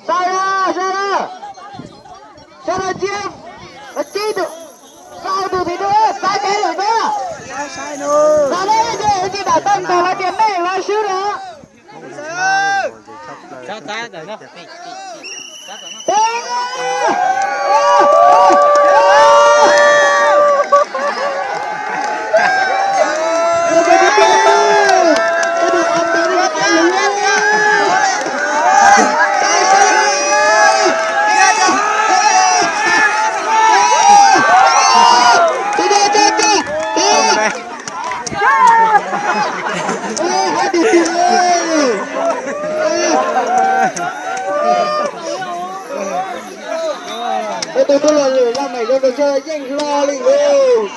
Sawv daws, sawv daws, sawv daws cia, cia tus, sawv tus tim duj, sawv tus tim duj. Sawv daws, cia tus tim duj, cia tus tim duj. Tus tuaj los lwm zaj maim zoo rau sawv daws yeej hlo li lauj.